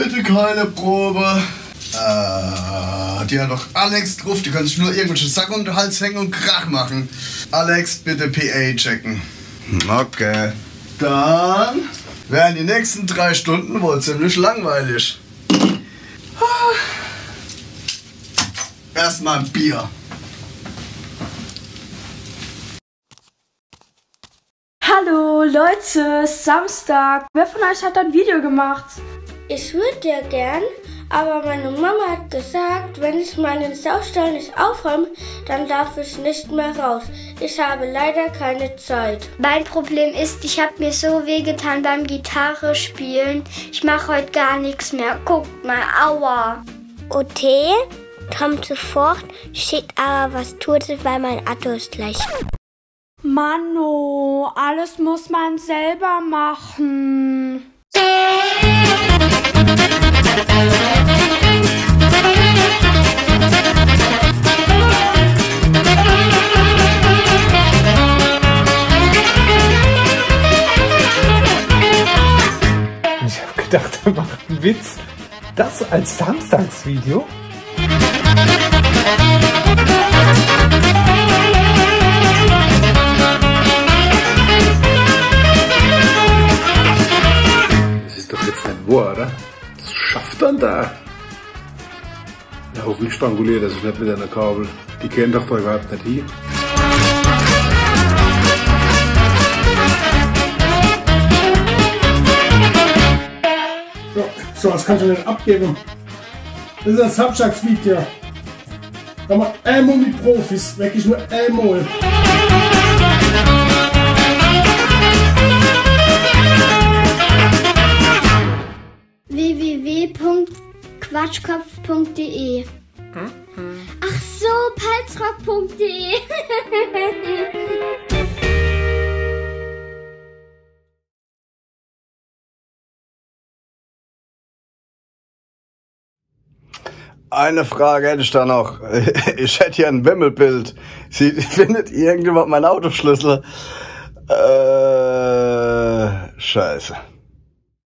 Heute keine Probe. Die hat doch Alex drauf, die kann sich nur irgendwelche Sachen um den Hals hängen und Krach machen. Alex, bitte PA checken. Okay. Dann werden die nächsten 3 Stunden wohl ziemlich langweilig. Erstmal ein Bier. Hallo Leute, Samstag. Wer von euch hat ein Video gemacht? Ich würde ja gern, aber meine Mama hat gesagt, wenn ich meinen Saustall nicht aufräume, dann darf ich nicht mehr raus. Ich habe leider keine Zeit. Mein Problem ist, ich habe mir so wehgetan beim Gitarre spielen. Ich mache heute gar nichts mehr. Guckt mal, aua. OT kommt sofort, schickt aber was tut es, weil mein Auto ist gleich. Mano, alles muss man selber machen. Ich habe gedacht, er macht einen Witz. Das als Samstagsvideo? Das ist doch jetzt nicht wahr, oder? Was schafft dann da? Ja, hoffentlich stranguliert er sich nicht mit einer Kabel. Die kennen doch da überhaupt nicht hier. So, das kannst du nicht abgeben. Das ist ein Samstagsvideo. Da haben wir einmal mit Profis, wirklich nur einmal. www.quatschkopf.de Ach so, palzrock.de Eine Frage hätte ich da noch. Ich hätte hier ein Wimmelbild. Sie findet irgendjemand meinen Autoschlüssel? Scheiße.